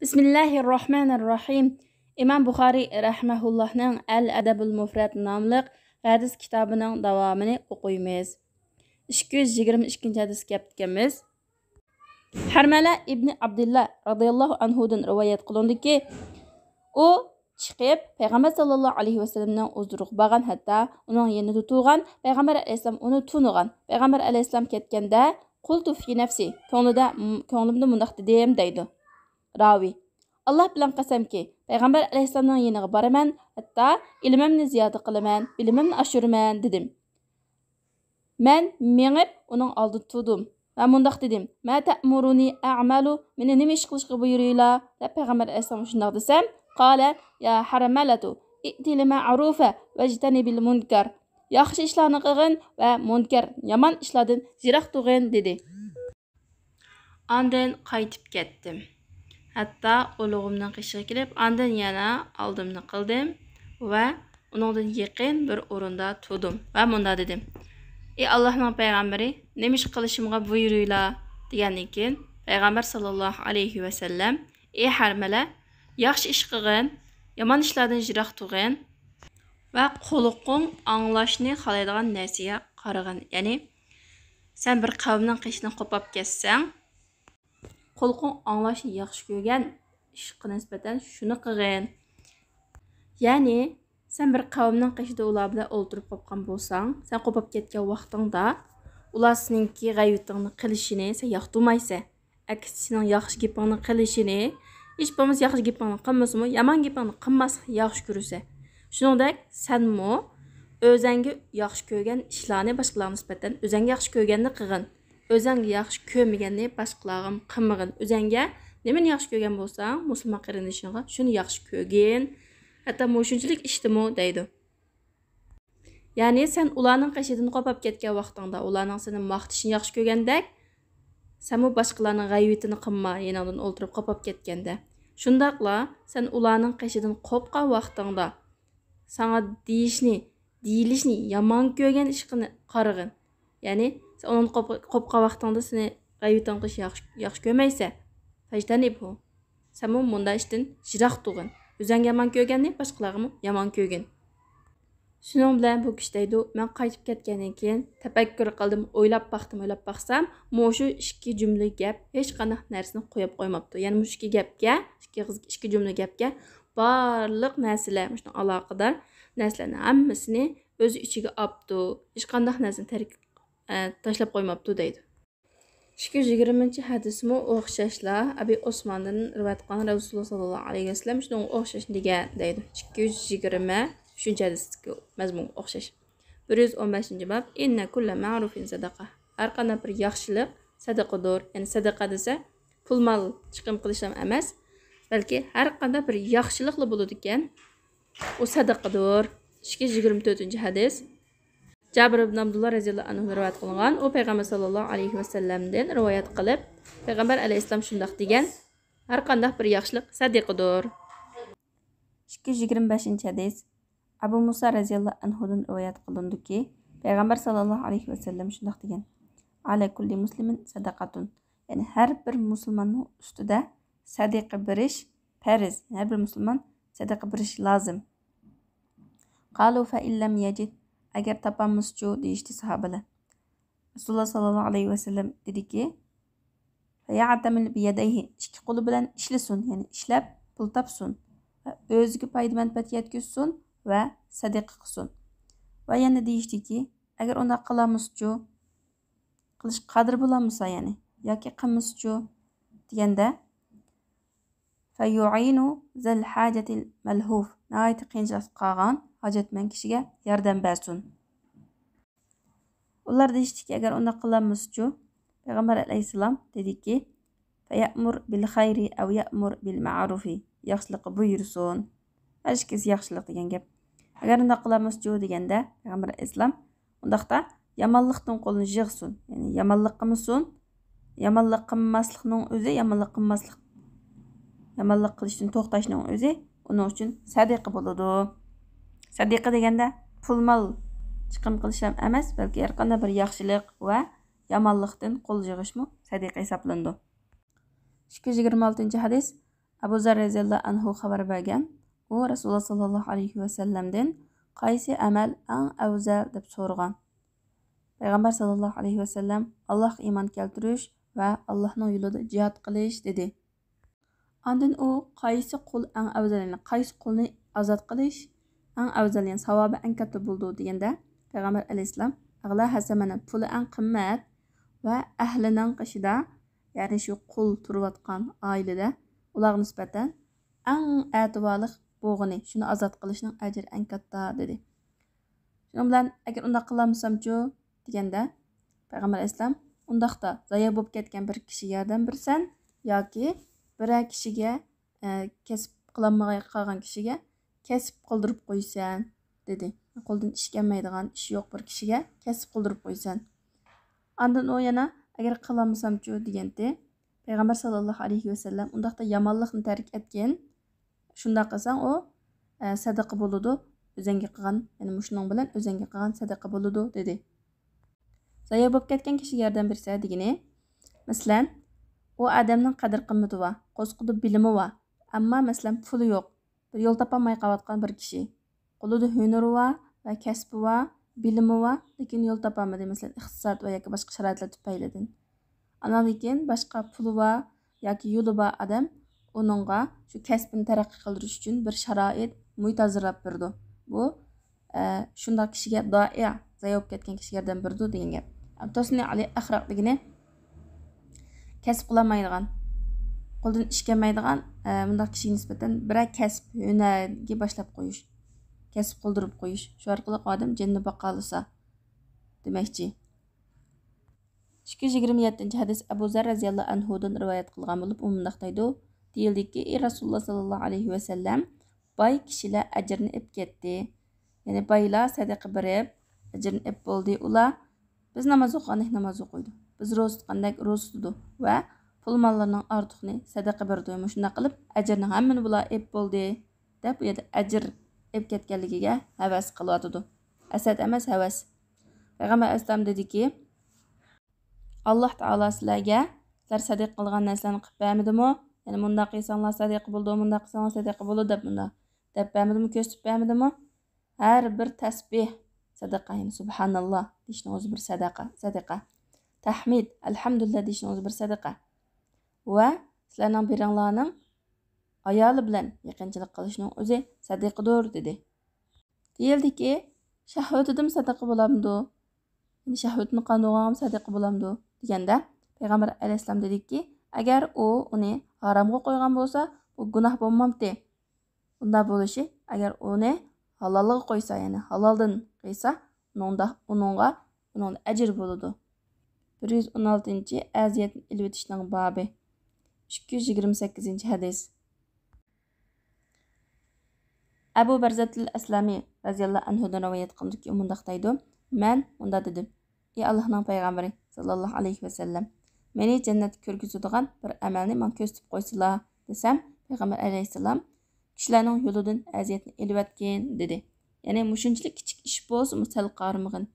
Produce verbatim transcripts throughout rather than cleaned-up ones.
بىسمىللاھىررەھمانىررەھىم. ئىمام بۇخارىي رەھمەھۇللاھنىڭ ئەل ئەدەبۇل مۇفرەد ناملىق ھەدىس كىتابىنىڭ داۋامىنى ئوقۇيمىز. ئىككى يۈز يىگىرمە ئىككىنچى ھەدىسكە كەپتىكەنمىز. ھەرمەلە ئىبنى ئابدىللا رازىياللاھۇ ئەنھۇدىن رىۋايەت قىلىندىكى، ئۇ چىقىپ، پەيغەمبەر ساللاللاھۇ ئەلەيھى ۋەسەللەمنىڭ ھۇزۇرىغا بارغان، ھەتتا ئۇنىڭ يېنىدا تۇرغان، پەيغەمبەر ئەلەيھىسسالام ئۇنى تونۇغان. پەيغەمبەر ئەلەيھىسسالام كەتكەندە، قۇلتۇ فى نەفسى، كۆڭلىدە، كۆڭلۈمدە مۇنداق دېدىم، دەيدۇ راۋى. ئاللاھ بىلەن قەسەمكى، پەيغەمبەر ئەلەيھىسسالامنىڭ يېنىغا بارىمەن، ھەتتا ئىلمىمنى زىيادە قىلىمەن، بىلىمىمنى ئاشۇرىمەن، دېدىم. مەن مېڭىپ ئۇنىڭ ئالدىدا تۇردۇم ۋە مۇنداق دېدىم، ما تەئمۇرۇنى ئەئمەلۇ، مېنى نېمە ئىش قىلىشقا بۇيرۇيلا، دەپ پەيغەمبەر ئەلەيھىسسالامغا شۇنداق دېسەم، قالە، يا ھەرمەلەتۇ، ئىئتىل مەئرۇفە ۋەجتەنىبىل مۇنكەر، ياخشى ئىشلارنى قىلغىن ۋە مۇنكەر، يامان ئىشلاردىن يىراق تۇرغىن، دېدى. ئاندىن قايتىپ كەتتىم. ھەتتا ئۇلۇغۇمنىڭ قېشىغا كېلىپ، ئاندىن يەنە ئالدىمنى قىلدىم ۋە ئۇنىڭدىن يېقىن بىر ئورۇندا تۇردۇم ۋە مۇنداق دېدىم، ئى ئاللاھنىڭ پەيغەمبىرى، نېمە ئىش قىلىشىمغا بۇيرۇيلا؟ دېگەندىن كېيىن، پەيغەمبەر ساللاللاھۇ ئەلەيھى ۋەسەللەم، ئى ھەرمەلە، ياخشى ئىش قىلغىن، يامان ئىشلاردىن يىراق تۇرغىن ۋە قۇلىقىڭ ئاڭلاشنى خالايدىغان نەرسىگە قارىغىن. يەنى، سەن بىر قەۋمنىڭ قېشىدىن قوپاپ كەتسەڭ، قۇلىقىڭ ئاڭلاشنى ياخشى كۆرگەن ئىشقا نىسبەتەن شۇنى قىلغىن. يەنى، سەن بىر قەۋمنىڭ قېشىدا ئۇلار بىلەن ئولتۇرۇپ قاپقان بولساڭ، سەن قوپاپ كەتكەن ۋاقتىڭدا، ئۇلار سېنىڭكى غەيۋىتىڭنى قىلىشىنى سەن ياقتۇرمايسەن. ئەكسىچە سېنىڭ ياخشى گېپىڭنى قىلىشىنى، ھېچ بولمىسا ياخشى گېپىڭنى قىلمىسىمۇ، يامان گېپىڭنى قىلماسلىقنى ياخشى كۆرىسەن. شۇنىڭدەك سەنمۇ ئۆزەڭگە ياخشى كۆرگەن ئىشلارنى باشقىلارغا نىسبەتەن ئۆزەڭگە ياخشى كۆرگەننى قىلغىن. ئۆزەڭگە ياخشى كۆرمىگەننى باشقىلارغىمۇ قىلمىغىن. ئۆزەڭگە نېمىنى ياخشى كۆرگەن بولساڭ، مۇسۇلمان قېرىندىشىڭغا شۇنى ياخشى كۆرگىن. ھەتتا مۇشۇنچىلىك ئىشتىمۇ دەيدۇ. يەنى سەن ئۇلارنىڭ قېشىدىن قوپاپ كەتكەن ۋاقتىڭدا، ئۇلارنىڭ سېنى ماختىشىنى ياخشى كۆرگەندەك، سەنمۇ باشقىلارنىڭ غەيۋىتىنى قىلما، يېنىڭدىن ئولتۇرۇپ قوپاپ كەتكەندە. شۇنداقلا سەن ئۇلارنىڭ قېشىدىن قوپقان ۋاقتىڭدا، ساڭا دېيىشنى، دېيىلىشنى يامان كۆرگەن ئىشقىنى قارىغىن. يەنى، سەن ئۇنىڭدىن قوپ-، قوپقان ۋاقتىڭدا سېنى غەيۋىتىڭ قىلىشنى ياخشى، ياخشى كۆرمەيسەن. فەجتەنىبھۇ. سەنمۇ مۇنداق ئىشتىن يىراق تۇرغىن. ئۆزەڭگە يامان كۆرگەننى باشقىلارغىمۇ يامان كۆرگىن. شۇنىڭ بىلەن بۇ كىشى دەيدۇ، مەن قايتىپ كەتكەندىن كېيىن تەپەككۇر قىلدىم، ئويلاپ باقتىم، ئويلاپ باقسام، مۇشۇ ئىككى جۈملە گەپ ھېچقانداق نەرسىنى قويۇپ قويماپتۇ. يەنى مۇشۇ ئىككى گەپكە، ئىككى، ئىككى جۈملە گەپكە بارلىق نەرسىلەر، مۇشۇنىڭ ئالاقىدار نەرسىلەرنىڭ ھەممىسىنى ئۆز ئىچىگە ئاپتۇ، ھېچقانداق نەرسىنى تەرك-، ئە، تاشلاپ قويماپتۇ دەيدۇ. ئىككى يۈز يىگىرمىنچى ھەدىسمۇ ئوخشاشلا ئەبى ئوسماندىن رىۋايەت قىلغان، رەسۇلۇللا ساللاللاھۇ ئەلەيھى ۋەسەللەم شۇنىڭغا ئوخشاشنى دېگەن دەيدۇ. ئىككى يۈز يىگىرمە ئۈچىنچى ھەدىستىكى مەزمۇنغا ئوخشاش. بىر يۈز ئون بەشىنچى باب، ئىننە كۇللە مەرۇفىن سەدەقە. ھەر قانداق بىر ياخشىلىق سەدىقىدۇر. يەنى سەدىقە دېسە، پۇل مال چىقىم قىلىشلام ئەمەس، بەلكى ھەر قانداق بىر ياخشىلىقلا بولىدىكەن، ئۇ سەدىقىدۇر. ئىككى يۈز يىگىرمە تۆتىنچى ھەدىس. جابىر ئىبن ئابدۇللا رەزىياللاھۇ ئەنھۇدىن رىۋايەت قىلىنغان، ئۇ پەيغەمبەر ساللاللاھۇ ئەلەيھى ۋەسەللەمدىن رىۋايەت قىلىپ، پەيغەمبەر ئەلەيھىسسالام شۇنداق دېگەن، ھەر قانداق بىر ياخشىلىق سەدىقىدۇر. ئىككى يۈز يىگىرمە بەشىنچى ھەدىس. ئەبۇ مۇسا رەزىياللاھۇ ئەنھۇدىن رىۋايەت قىلىنىدۇكى، پەيغەمبەر ساللاللاھۇ ئەلەيھى ۋەسەللەم شۇنداق دېگەن، ئەلە كۇللى مۇسلىمىن سەدەقەتۇن. يەنى ھەر بىر مۇسۇلماننىڭ ئۈستىدە سەدىقە بېرىش پەرز. ھەر بىر مۇسۇلمان سەدىقە بېرىش لازىم. قالۇ فەئىن لەم يەجىد، ئەگەر تاپالمىسىچۇ دېيىشتى ساھابىلەر. رەسۇلۇللا ساللاللاھۇ ئەلەيھى ۋەسەللەم دېدىكى، فەيەئتەمىل بىيەدەيھى، ئىككى قولى بىلەن ئىشلىسۇن، يەنى ئىشلەپ پۇل تاپسۇن ۋە ئۆزىگە پايدا مەنپەئەت يەتكۈزسۇن ۋە سەدىقە قىلسۇن. ۋە يەنە دېيىشتىكى، ئەگەر ئۇنداق قىلالمىسىچۇ، قىلىشقا قادىر بولالمىسا يەنى، ياكى قىلمىسىچۇ دېگەندە، فەيۇئىنۇ زەل ھاجەتىل مەلھۇف، ناھايىتى قىيىنچىلىقتا قالغان ھاجەتمەن كىشىگە ياردەم بەرسۇن. ئۇلار دېيىشتىكى، ئەگەر ئۇنداق قىلالمىسىچۇ؟ پەيغەمبەر ئەلەيھىسسالام دېدىكى، فەيەئمۇر بىل خەيرى ئەۋ يەئمۇر بىل مەئرۇفى، ياخشىلىققا بۇيرۇسۇن. ھەر ئىككىسى ياخشىلىق دېگەن گەپ. ئەگەر ئۇنداق قىلالمىسىچۇ دېگەندە، پەيغەمبەر ئەلەيھىسسالام ئۇنداقتا يامانلىقتىن قولىنى يىغسۇن. يەنى يامانلىق قىلمىسۇن. يامانلىق قىلماسلىقنىڭ ئۆزى، يامانلىق قىلماسلىق، يامانلىق قىلىشتىن توختاشنىڭ ئۆزى ئۇنىڭ ئۈچۈن سەدىقە بولىدۇ. سەدىقە دېگەندە پۇل مال چىقىم قىلىش ھەم ئەمەس، بەلكى ھەر قانداق بىر ياخشىلىق ۋە يامانلىقتىن قول يىغىشمۇ سەدىقە ھېسابلىنىدۇ. ئىككى يۈز يىگىرمە ئالتىنچى ھەدىس. ئەبۇ زەر رەزىياللاھۇ ئەنھۇ خەۋەر بەرگەن، ئۇ رەسۇلۇللا ساللاللاھۇ ئەلەيھى ۋەسەللەمدىن، «قايسى ئەمەل ئەڭ ئەۋزەل؟» دەپ سورىغان. پەيغەمبەر ساللاللاھۇ ئەلەيھى ۋەسەللەم، «ئاللاھقا ئىمان كەلتۈرۈش ۋە ئاللاھنىڭ يولىدا جىھاد قىلىش» دېدى. ئاندىن ئۇ، «قايسى قۇل ئەڭ ئەۋزەل؟» يەنى قايسى قۇلنى ئازاد قىلىش ئەڭ ئەۋزەل، يەنى ساۋابى ئەڭ كاتتا بولىدۇ دېگەندە، پەيغەمبەر ئەلەيھىسسالام، «ئەغلا ھەسەمەنە»، پۇلى ئەڭ قىممەت ۋە ئەھلىنىڭ قېشىدا، يەنى شۇ قۇل تۇرۇۋاتقان ئائىلىدە، ئۇلارغا نىسبەتەن ئەڭ ئەتىۋارلىق بولغىنى، شۇنى ئازاد قىلىشنىڭ ئەجرى ئەڭ كاتتا، دېدى. شۇنىڭ بىلەن، «ئەگەر ئۇنداق قىلالمىسامچۇ؟» دېگەندە، پەيغەمبەر ئەلەيھىسسالام، «ئۇنداقتا زايە بولۇپ كەتكەن بىر كىشىگە ياردەم بېرىسەن ياكى بىرەر كىشىگە، ئە، كەسىپ قىلالماي قالغان كىشىگە كەسىپ قىلدۇرۇپ قويىسەن» دېدى. «قولىدىن ئىش كەلمەيدىغان، ئىش يوق بىر كىشىگە كەسىپ قىلدۇرۇپ قويىسەن.» ئاندىن ئۇ يەنە، «ئەگەر قىلالمىسامچۇ؟» دېگەنتى. پەيغەمبەر ساللاللاھۇ ئەلەيھى ۋەسەللەم، «ئۇنداقتا يامانلىقنى تەرك ئەتكىن. شۇنداق قىلساڭ ئۇ، ئە، سەدىقە بولىدۇ، ئۆزەڭگە قىلغان، يەنى مۇشۇنىڭ بىلەن ئۆزەڭگە قىلغان سەدىقە بولىدۇ» دېدى. زايە بولۇپ كەتكەن كىشىگە ياردەم بېرىسە دېگىنى، مەسىلەن، ئۇ ئادەمنىڭ قەدىر-قىممىتى بار، قوزقىدۇ بىلىمى بار، ئەمما، مەسىلەن، پۇلى يوق، بىر يول تاپالماي قاۋاتقان بىر كىشى. قولىدا ھۈنىرى بار ۋە كەسپى بار، بىلىمى بار، لېكىن يول تاپالمىدى، مەسىلەن، ئىقتىساد ۋە ياكى باشقا شارائىتلار تۈپەيلىدىن. ئاندىن كېيىن باشقا پۇلى بار ياكى يولى بار ئادەم ئۇنىڭغا شۇ كەسپىنى تەرەققىي قىلدۇرۇش ئۈچۈن بىر شارائىت، مۇھىت ھازىرلاپ بېرىدۇ. بۇ، ئە، شۇنداق كىشىگە دائىئە، زايە بولۇپ كەتكەن كىشىگە ياردەم بېرىدۇ دېگەن گەپ. توسنى ئەلى ئەخراق دېگىنى كەسىپ قىلالمايدىغان، قولىدىن ئىش كەلمەيدىغان، ئە، مۇنداق كىشىگە نىسبەتەن بىرەر كەسىپ، ھۈنەرگە باشلاپ قويۇش، كەسىپ قىلدۇرۇپ قويۇش، شۇ ئارقىلىق ئۇ ئادەم جېنىنى باقالىسا دېمەكچى. ئىككى يۈز يىگىرمە يەتتىنچى ھەدىس ئەبۇ زەر رەزىياللاھۇ ئەنھۇدىن رىۋايەت قىلغان بولۇپ، ئۇ مۇنداق دەيدۇ، دېيىلدىكى، ئى رەسۇلۇللا ساللاللاھۇ ئەلەيھى ۋەسەللەم، باي كىشىلەر ئەجرىنى ئېپ كەتتى. يەنى بايلار سەدىقە بېرىپ، ئەجرىنى ئېپ بولدى ئۇلار. بىز ناماز ئوقۇغاندەك ناماز ئوقۇيدۇ. بىز روزا تۇتقاندەك روزا تۇتىدۇ ۋە پۇل ماللىرىنىڭ ئارتۇقىنى سەدىقە بېرىدۇ. مۇشۇنداق قىلىپ، ئەجرىنى ھەممىنى بۇلار ئېپ بولدى، دەپ، ئۇ يەردە ئەجىر ئېپ كەتكەنلىكىگە ھەۋەس قىلىۋاتىدۇ. ھەسەت ئەمەس، ھەۋەس. پەيغەمبەر ئەلەيھىسسالام دېدىكى، ئاللاھ تائالا سىلەرگە، سىلەر سەدىقە قىلغان نەرسىلەرنى قىلىپ بەرمىدىمۇ؟ يەنى مۇنداق قىلساڭلار سەدىقە بولىدۇ، مۇنداق قىلساڭلار سەدىقە بولىدۇ دەپ مۇنداق دەپ بەرمىدىمۇ؟ كۆرسىتىپ بەرمىدىمۇ؟ ھەر بىر تەسبىھ سەدىقە، يەنى سۇبھاناللا دېيىشنىڭ ئۆزى بىر سەدىقە، سەدىقە. تەھمىد، ئەلھەمدۇلىللا دېيىشنىڭ ئۆزى بىر سەدىقە. ۋە سىلەرنىڭ بىرىڭلارنىڭ ئايالى بىلەن يېقىنچىلىق قىلىشنىڭ ئۆزى سەدىقىدۇر، دېدى. دېيىلدىكى، شەھۋىتىدىمۇ سەدىقە بولامدۇ؟ يەنى شەھۋىتىنى قاندۇرغانغىمۇ سەدىقە بولامدۇ؟ دېگەندە، پەيغەمبەر ئەلەيھىسسالام دېدىكى، ئەگەر ئۇ ئۇنى ھارامغا قويغان بولسا، بۇ گۇناھ بولمامتى؟ ئۇنداق بولۇشى، ئەگەر ئۇنى ھالالغا قويسا، يەنى ھالالدىن قىلسا، ئۇنىڭدا، ئۇنىڭغا، ئۇنىڭدا ئەجىر بولىدۇ. بىر يۈز ئون ئالتىنچى، ئەزىيەتنى ئېلىۋېتىشنىڭ بابى. ئىككى يۈز يىگىرمە سەككىزىنچى ھەدىس. ئەبۇ بەرزەتىل ئەسلەمى رەزىياللاھۇ ئەنھۇدىن رىۋايەت قىلىندىكى، ئۇ مۇنداق دەيدۇ، مەن مۇنداق دېدىم، ئى ئاللاھنىڭ پەيغەمبىرى ساللاللاھۇ ئەلەيھى ۋەسەللەم، مېنى جەننەتكە كىرگۈزىدىغان بىر ئەمەلنى ماڭا كۆرسىتىپ قويسىلا، دېسەم، پەيغەمبەر ئەلەيھىسسالام، كىشىلەرنىڭ يولىدىن ئەزىيەتنى ئېلىۋەتكىن، دېدى. يەنى مۇشۇنچىلىك كىچىك ئىش بولسىمۇ سەل قارىمىغىن.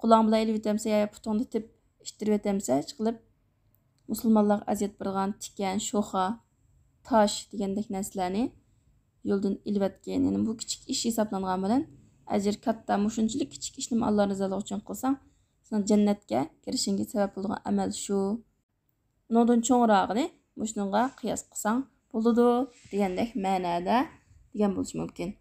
قولۇڭ بىلەن ئېلىۋېتەمسەن يا پۇتۇڭدا تېپىپ ئىتتىرىۋېتەمسەن، ئىشقىلىپ مۇسۇلمانلارغا ئەزىيەت بېرىدىغان تىكەن، شوخا، تاش دېگەندەك نەرسىلەرنى يولدىن ئېلىۋەتكىن. يەنى بۇ كىچىك ئىش ھېسابلانغان بىلەن ئەجرى كاتتا. مۇشۇنچىلىك كىچىك ئىشنىمۇ ئاللا رىزالىقى ئۈچۈن قىلساڭ، سېنىڭ جەننەتكە كىرىشىڭگە سەۋەب بولىدىغان ئەمەل شۇ. ئۇنىڭدىن چوڭراقىنى مۇشۇنىڭغا قىياس قىلساڭ بولىدۇ دېگەندەك مەنەدە دېگەن بولۇشى مۇمكىن.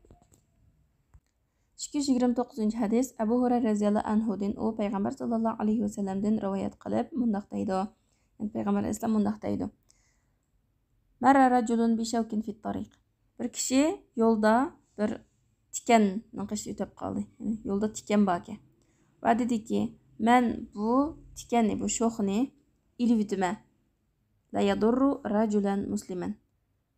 ئىككى يۈز يىگىرمە توققۇزىنچى ھەدىس، ئەبۇ ھۇرەيرە رەزىياللاھۇ ئەنھۇدىن، ئۇ پەيغەمبەر ساللاللاھۇ ئەلەيھى ۋەسەللەمدىن رىۋايەت قىلىپ مۇنداق دەيدۇ. يەنى پەيغەمبەر ئەلەيھىسسالام مۇنداق دەيدۇ. مەررە رەجۇلۇن بىشەۋكىن فىت تارىق. بىر كىشى يولدا بىر تىكەننىڭ قېشىدا ئۆتۈپ قالدى. يەنى يولدا تىكەن باركەن. ۋە دېدىكى، مەن بۇ تىكەننى، بۇ شوخىنى ئېلىۋېتىمەن. لا يەدۇررۇ رەجۇلەن مۇسلىمەن.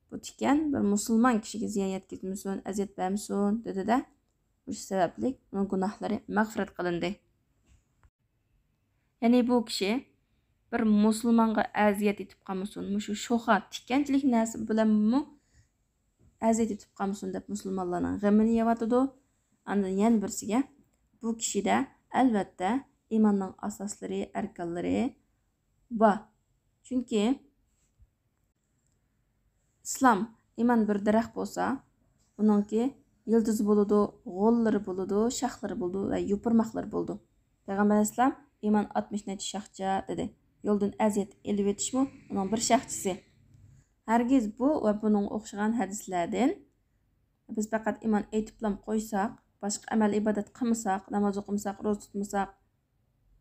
بۇ تىكەن بىر مۇسۇلمان كىشىگە زىيان يەتكۈزمىسۇن، ئەزىيەت بەرمىسۇن، دېدى-دە، مۇشۇ سەۋەبلىك ئۇنىڭ گۇناھلىرى مەغپىرەت قىلىندى. يەنى بۇ كىشى بىر مۇسۇلمانغا ئەزىيەت يېتىپ قالمىسۇن، مۇشۇ شوخا تىكەنچىلىك نەرسە بىلەنمۇ ئەزىيەت يېتىپ قالمىسۇن دەپ مۇسۇلمانلارنىڭ غېمىنى يەۋاتىدۇ. ئاندىن يەنە بىرسىگە، بۇ كىشىدە ئەلۋەتتە ئىماننىڭ ئاساسلىرى، ئەركانلىرى بار. چۈنكى، ئىسلام، ئىمان بىر دەرەخ بولسا، ئۇنىڭكى يىلتىزى بولىدۇ، غوللىرى بولىدۇ، شاخلىرى بولىدۇ ۋە يوپۇرماقلىرى بولىدۇ. پەيغەمبەر ئەلەيھىسسالام، ئىمان ئاتمىش نەچچە شاخچە دېدى. يولدىن ئەزىيەت ئېلىۋېتىشمۇ ئۇنىڭ بىر شاخچىسى. ھەرگىز بۇ ۋە بۇنىڭغا ئوخشىغان ھەدىسلەردىن بىز پەقەت ئىمان ئېيتىپلا قويساق، باشقا ئەمەل ئىبادەت قىلمىساق، ناماز ئوقۇمىساق، روزا تۇتمىساق،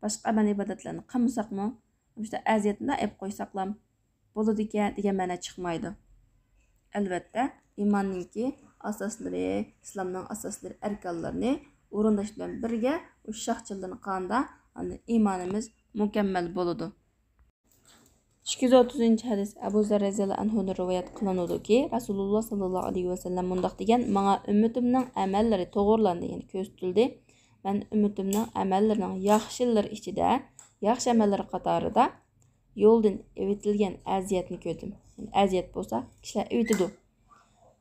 باشقا ئەمەل ئىبادەتلەرنى قىلمىساقمۇ، مۇشۇنداق ئەزىيەتنى ئېلىپ قويساقلام بولىدىكەن دېگەن مەنە چىقمايدۇ. ئەلۋەتتە، ئىماننىڭكى ئاساسلىرى، ئىسلامنىڭ ئاساسلىرى، ئەركانلىرىنى ئورۇنداش بىلەن بىرگە ئۇ شاخچىلىرىنى قىلغاندا، ئاندىن ئىمانىمىز مۇكەممەل بولىدۇ. ئىككى يۈز ئوتتۇزىنچى ھەدىس، ئەبۇ زەر رەزىياللاھۇ ئەنھۇدىن رىۋايەت قىلىنىدۇكى، رەسۇلۇللا ساللاللاھۇ ئەلەيھى ۋەسەللەم مۇنداق دېگەن: ماڭا ئۈممىتىمنىڭ ئەمەللىرى توغرىلاندى، يەنى كۆرسىتىلدى. مەن ئۈممىتىمنىڭ ئەمەللىرىنىڭ ياخشىلىرى ئىچىدە، ياخشى ئەمەللىرى قاتارىدا يولدىن ئېۋىتىلگەن ئەزىيەتنى كۆردۈم. يەنى ئەزىيەت بولسا كىشىلەر ئېۋىتىدۇ.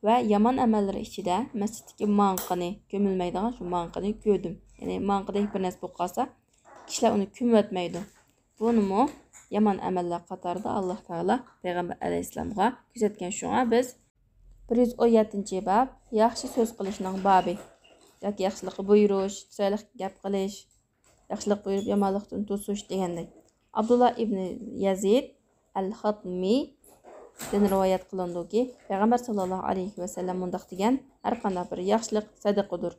ۋە يامان ئەمەللىرى ئىچىدە مەسچىتتىكى ماڭقىنى، كۆمۈلمەيدىغان شۇ ماڭقىنى كۆردۈم. يەنى ماڭقىدەك بىر نەرسە بولۇپ قالسا، كىشىلەر ئۇنى كۆمۈۋەتمەيدۇ. بۇنىمۇ يامان ئەمەللەر قاتارىدا ئاللاھ تائالا پەيغەمبەر ئەلەيھىسسالامغا كۆرسەتكەن. شۇڭا بىز بىر يۈز ئون يەتتىنچى باب، ياخشى سۆز قىلىشنىڭ بابى. ياكى ياخشىلىققا بۇيرۇش، چىرايلىق گەپ قىلىش، ياخشىلىق بۇيرۇپ يامانلىقتىن توسۇش دېگەندەك. ئابدۇللا ئىبنى يەزىد ئەل خاتمىدىن رىۋايەت قىلىنىدۇكى، پەيغەمبەر ساللاللاھۇ ئەلەيھى ۋەسەللەم مۇنداق دېگەن: ھەر قانداق بىر ياخشىلىق سەدىقىدۇر.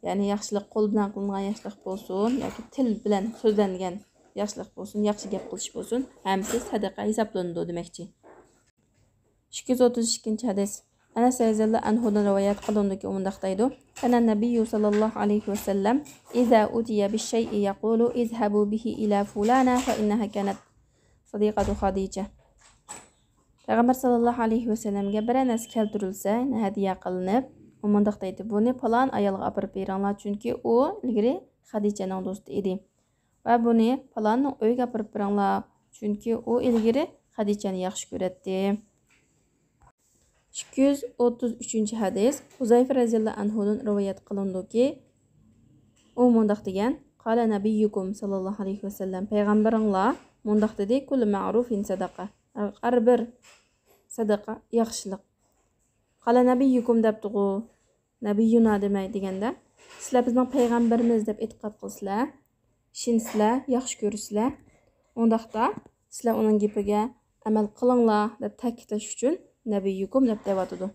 يەنى ياخشىلىق قول بىلەن قىلىنغان ياخشىلىق بولسۇن ياكى تىل بىلەن سۆزلەنگەن ياخشىلىق بولسۇن، ياخشى گەپ قىلىش بولسۇن، ھەممىسى سەدىقە ھېسابلىنىدۇ دېمەكچى. ئىككى يۈز ئوتتۇز ئىككىنچى ھەدىس. ئەنەس رەزىياللاھۇ ئەنھۇدىن رىۋايەت قىلىنىدۇكى، ئۇ مۇنداق دەيدۇ: كان النبي صلى الله عليه وسلم إذا أتي بالشيء يقول: اذهبوا به إلى فلانة فإنها كانت صديقة خديجة. پەيغەمبەر ساللاللاھۇ ئەلەيھى ۋەسەللەمگە بىرەر نەرسە كەلتۈرۈلسە، ھەدىيە قىلىنىپ، ئۇ مۇنداق دەيتتى: بۇنى پالان ئايالغا ئاپىرىپ بېرىڭلار، چۈنكى ئۇ ئىلگىرى خەدىچەنىڭ دوستى ئىدى. ۋە بۇنى پالاننىڭ ئۆيىگە ئاپىرىپ بېرىڭلار، چۈنكى ئۇ ئىلگىرى خەدىچەنى ياخشى كۆرەتتى. ئىككى يۈز ئوتتۇز ئۈچىنچى ھەدىس، ھۇزەيفە رەزىياللاھۇ ئەنھۇدىن رىۋايەت قىلىنىدۇكى، ئۇ مۇنداق دېگەن: قال نبيكم صلى الله عليه وسلم، پەيغەمبىرىڭلار مۇنداق دېدى: كل معروف صدقة، ھەر بىر سەدىقە ياخشىلىق. قال نبيكم دەپتىغۇ، نەبىيۇنا دېمەي دېگەندە، سىلەر بىزنىڭ پەيغەمبىرىمىز دەپ ئېتىقاد قىلسىلەر، ئىشىنسىلەر، ياخشى كۆرسىلەر، ئۇنداقتا سىلەر ئۇنىڭ گېپىگە ئەمەل قىلىڭلار دەپ تەكىتلەش ئۈچۈن نەبىيۇكۇم دەپ دەۋاتىدۇ.